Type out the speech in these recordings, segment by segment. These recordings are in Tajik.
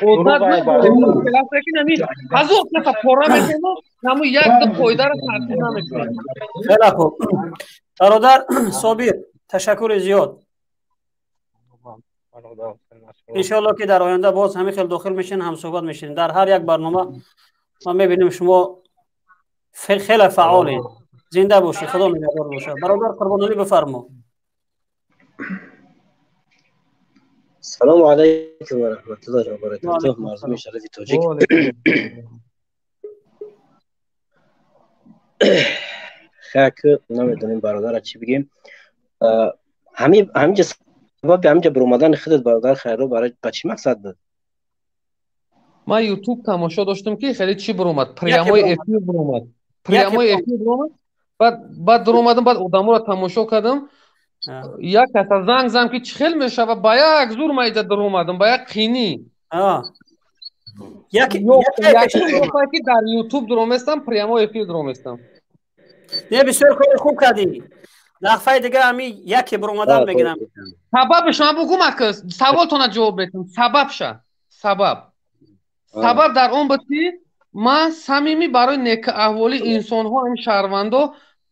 Одат надорам. Ҳазор каса пора мекунам, ҳамун як ду қоидаро тартиб намекунам. Хеле хуб. Бародар Собир, ташаккури зиёд. Иншоалло ки дар оянда боз ҳамин хел дохил мешин, ҳамсӯҳбат мешинем. Дар ҳар як барнома ма мебинем шумо хеле фаъолед. Зинда бошӣ, Худо нигаҳдор бошад. Бародар Қурбоналӣ, бифармо. Салому алайкум ва раҳматуллоҳи ва баракатуҳ, мардуми шарафи тоҷик. Хак намедонем бародара чӣ бигем. Ҳаминҷа сабаби ҳаминҷа баромадани худат, бародар Хайро, барои ба чӣ мақсад буд? Ман ютуб тамошо доштам, ки хеле чӣ баромад, прямой эфир баромад, прямой эфир баромад. Баъд даромадам, баъд одаморо тамошо кардам. Як каса занг зам, ки чӣ хел мешава, ба як зур ман иҷа даромадам, ба як қинӣ. Ки дар ютуб дароместам, прямой эфир дароместам. Не, бисёр кори хуб кардӣ. Дафъаи дига ҳами яке баромадан мегирам. Сабабаш ман бугум, ака, саволтона ҷавоб метам. Сабабша, сабаб дар он буд, ки ман самимӣ барои некаҳволии инсонҳо, ҳамин шаҳрвандо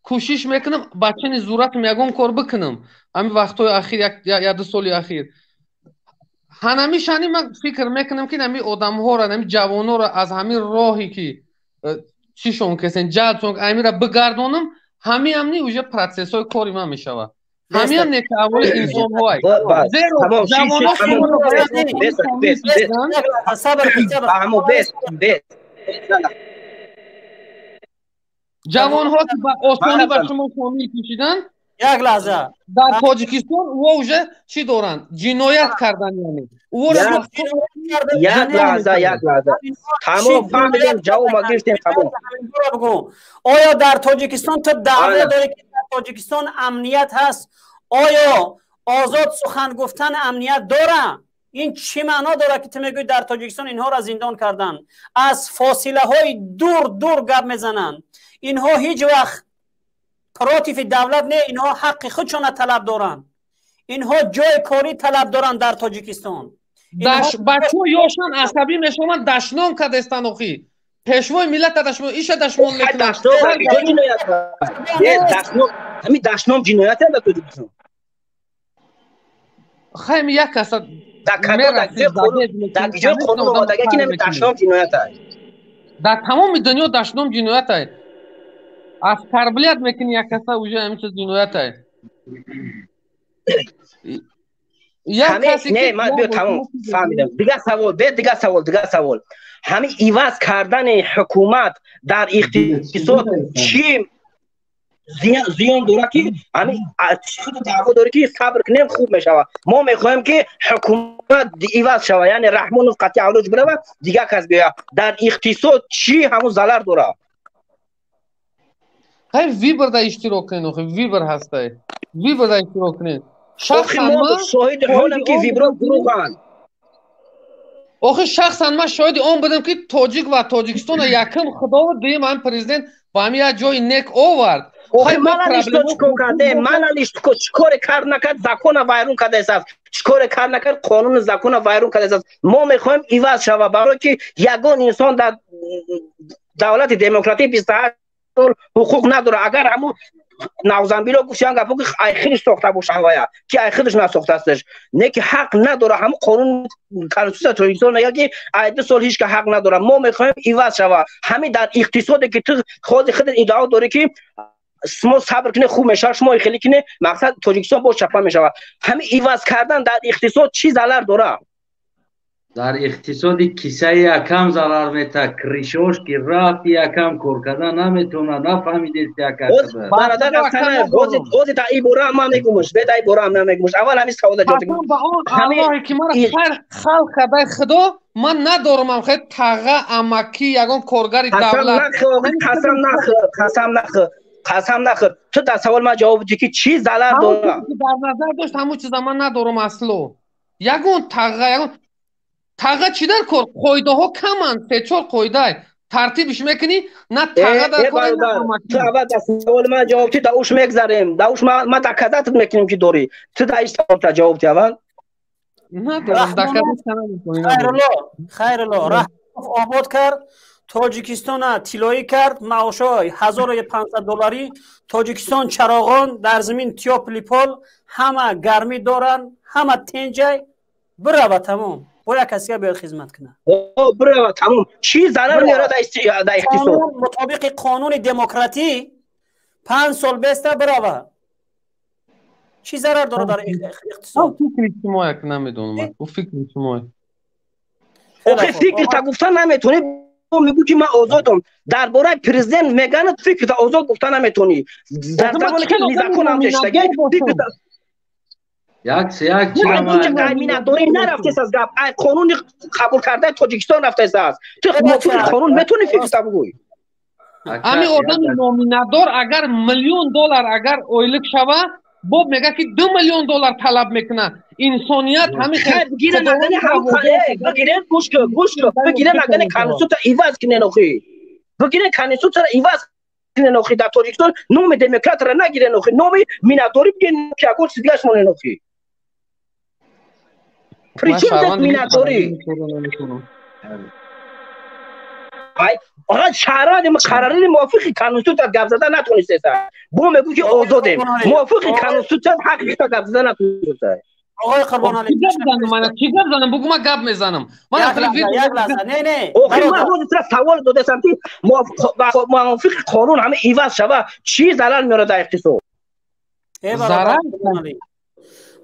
кӯшиш мекунам, ба чини зурратам ягон кор бикунам. Ҳамин вақтҳои ахир, як ду соли ахир, ҳанами шани ман фикр мекунам, ки нами одамҳоро, нами ҷавонҳоро аз ҳамин роҳе, ки чишон кесен, ҷалбшон, амира бигардонам. Ҳамиам ни уже процессҳои кори ман мешавад. Ҳамиам некаҳволи инсонҳоай, зеро ҷавонҳо. Ҷавонҳо ки ба осонӣ ба шумо шомил кишидан Як лаҳза. Дар Тоҷикистон ӯ уже чӣ доранд? Ҷиноят кардан, яъне. Як лаҳза, як лаҳза, тамом, фаҳмидем, ҷавоб гирифтем, тамом. Оё дар Тоҷикистон ту даъво дорӣ, ки дар Тоҷикистон амният ҳаст? Оё озод сухан гуфтан амният дора? Ин чӣ маъно дорад, ки ту мегӯӣ дар Тоҷикистон инҳоро зиндон карданд? Аз фосилаҳои дур дур гап мезананд. Инҳо ҳеҷ вақт против давлат не, инҳо ҳаққи худшона талаб доранд. Инҳо ҷои корӣ талаб доранд дар Тоҷикистон. Бачаҳо ёшан асабӣ мешаванд, дашном кардестанд. Охи, пешвои миллата дашмон, иша дашмон мекунанд. Ҳамин дашном ҷиноят дар Тоҷикистон? Хайм, як каса дар ҷои қонун омадага, ки нами дашном ҷиноят аст? Дар тамоми дунё дашном ҷиноят аст. Оскорблять мекунӣ як каса, уже ҳамин чиз ҷиноят аст. Не, ман биё, тамом, фаҳмидам. Дигар савол, бе дигар савол, дигар савол. Ҳамин иваз кардани ҳукумат дар иқтисод чӣ зиён дорад, ки ҳамин худ даъво дорӣ, ки сабр кунем, хуб мешавад? Мо мехоҳем, ки ҳукумат иваз шавад, яъне Раҳмонов қатъи авлоҷ биравад, дигар кас биёяд. Дар иқтисод чӣ ҳамун залар дорад? Ҳай, выбор да иштирок кунед. Охи, выбор ҳастай, выбор да иштирок кунед. Шахсан ман шоҳиди ҳолам, ки выбор дурӯғанд. Охи, шахсан ман шоҳиди он будам, ки тоҷик ва Тоҷикистона якум Худо, дуюм ҳамин президент ба ҳамин як ҷои нек овард. Охи, ман алишто чикор карде? Ман алишто чикоре кард накард, закона вайрон кардааст. Чикоре кард накард, қонуну закона вайрон кардааст. Мо мехоҳем иваз шава, барое ки ягон инсон дар давлати демократӣ 28 сол ҳуқуқ надорад. Агар ҳамун навзамбило гуфт, гапо, ки ай худаш сохта боша, ҳавая ки ай худаш насохтаасташ, не ки ҳақ надора. Ҳамун қонун, конститутсия Тоҷикистон мегӯяд, ки ай 2 сол ҳеҷ ка ҳақ надора. Мо мехоҳем иваз шава. Ҳамин дар иқтисоде, ки ту хози худат иддао дорӣ, ки шумо сабр кунед, хуб мешавад, шумо хеле кине, мақсад Тоҷикистон боз чапа мешавад, ҳамин иваз кардан дар иқтисод чӣ залар дорад? Дар иқтисоди кисаи якам зарар мета. Кришош ки рафт, якам кор карда наметавонад. Нафаҳмидед? Бародар, ҳози та и бора ман мегумш, бе та и бора ман мегумш. Аввал ҳамин савола ҷавоб. Ба он Аллоҳе ки мара халқ кардаи, Худо, ман надорам хел таға, амакӣ, ягон коргари давлат. Қасам нахӯр, қасам нахӯр, қасам нахӯр. Ту дар савол ман ҷавоб бидӣ, ки чӣ залар дорад? Дар назар дошт, ҳамун чиза ман надорам асло. Ягон таға, ягон таға чӣ дар кор? Қоидаҳо каманд, се чор қоида тартибиш мекунӣ, на таға дар кор. Ту аввал дар саволи ман ҷавоб ти, да уш мегзарем, да уш ман доказать мекунем, ки дорӣ. Ту дар иш саволта ҷавоб ти аввал. Надорам, Хайрулло Раҳмонов обод кард Тоҷикистона, тиллоӣ кард, маошҳои 1500 долларӣ. Тоҷикистон чароғон, дар замин тёплый пол, ҳама гармӣ доранд, ҳама тенҷай. Бирава, тамом, бо як касига биёд хизмат кунад. Бирава, тамом. Чӣ зарар меорад дар иқтисод? Мутобиқи қонуни демократӣ 5 сол беста, бирава. Чӣ зарар дорад дар иқтисод? Фикри шумо як намедонам, фикри шумо. Охи, фикрта гуфта наметонӣ, мегӯ ки ман озодам. Дар бораи президент меганад, фикрта озод гуфта наметонӣ, дар замоне ки незакон ҳам шудаги. Як як. Миннатдорӣ нарафтест аз гап, ай қонуни қабул кардаи Тоҷикистон рафтест аст. Ту мувофиқи қонун метонӣ фикрта бигӯй? Ҳами одами номинатдор агар миллион доллар агар ойлик шава, боб мега ки 2 миллион доллар талаб мекунад. Инсоният ҳами бигирен, гӯш кун, гӯш кун, бигирен, агани конститутсия иваз кунен. Охи, бигирен, конститутсияро иваз кунен. Охи, дар Тоҷикистон номи демократро нагирен, охи, номи миннатдорӣ бигирен, ки ягон чиз дигаш монен. Охи, причем здесь миннатдорӣ? Ага, шаҳрванди муқаррарини мувофиқи конститутсия гап зада натонистеса, бо мегӯ ки озодем. Мувофиқи конститутсия ҳаққи гап зада натониста. Оғои Қурбоналӣ. Чӣ гап занам? Мана чӣ гап занам? Бугу, ман гап мезанам. Як лаҳза, не, не. Охи, ман ҳозир тура савол додасам, ки мувофиқи қонун ҳама иваз шава, чӣ зарар меорад дар иқтисод? Зарар.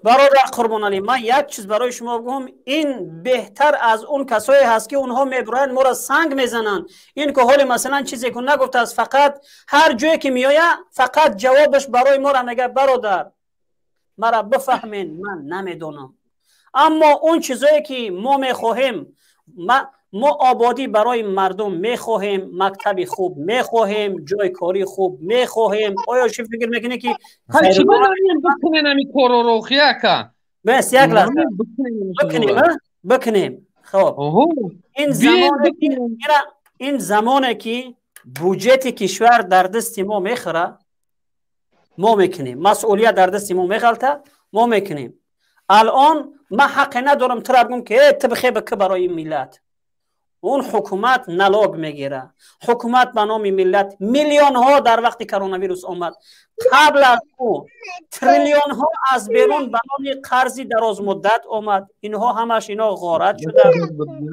Бародар Қурбоналӣ, ман як чиз барои шумо бигӯм: ин беҳтар аз он касое ҳаст, ки онҳо мебуроянд, моро санг мезананд. Ин ки ҳоли масалан чизе ку нагуфтааст, фақат ҳар ҷое ки меояд, фақат ҷавобаш барои моро мега: «Бародар, мара бифаҳмен, ман намедонам». Аммо он чизое ки мо мехоҳем, мо ободӣ барои мардум мехоҳем, мактаби хуб мехоҳем, ҷои кори хуб мехоҳем. Оё чӣ фикр мекунӣ, ки Бес, як лаҳза, бикунем, бикунем. Хоб, ин замоне ки буҷети кишвар дар дасти мо мехӯра, мо мекунем. Масъулият дар дасти мо меғалта, мо мекунем. Алон ман ҳаққе надорам тура бигӯм, ки ту бихе бикӣ барои ин миллат. Он ҳукумат налог мегира, ҳукумат ба номи миллат миллионҳо дар вақти коронавирус омад, қабл аз ӯ триллионҳо аз берун ба номи қарзи дарозмуддат омад. Инҳо ҳамаш ино ғорат шуда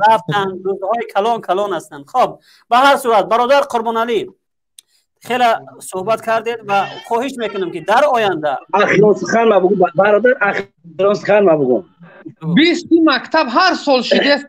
рафтанд, дузҳои калон калон ҳастанд. Хоб, ба ҳар сурат, бародар Қурбоналӣ, хеле суҳбат кардед ва хоҳиш мекунам, ки дар оянда Ахирон сухан ма бугу, бародар, ахирон сухан ма бугу. 20 мактаб ҳар сол шидест.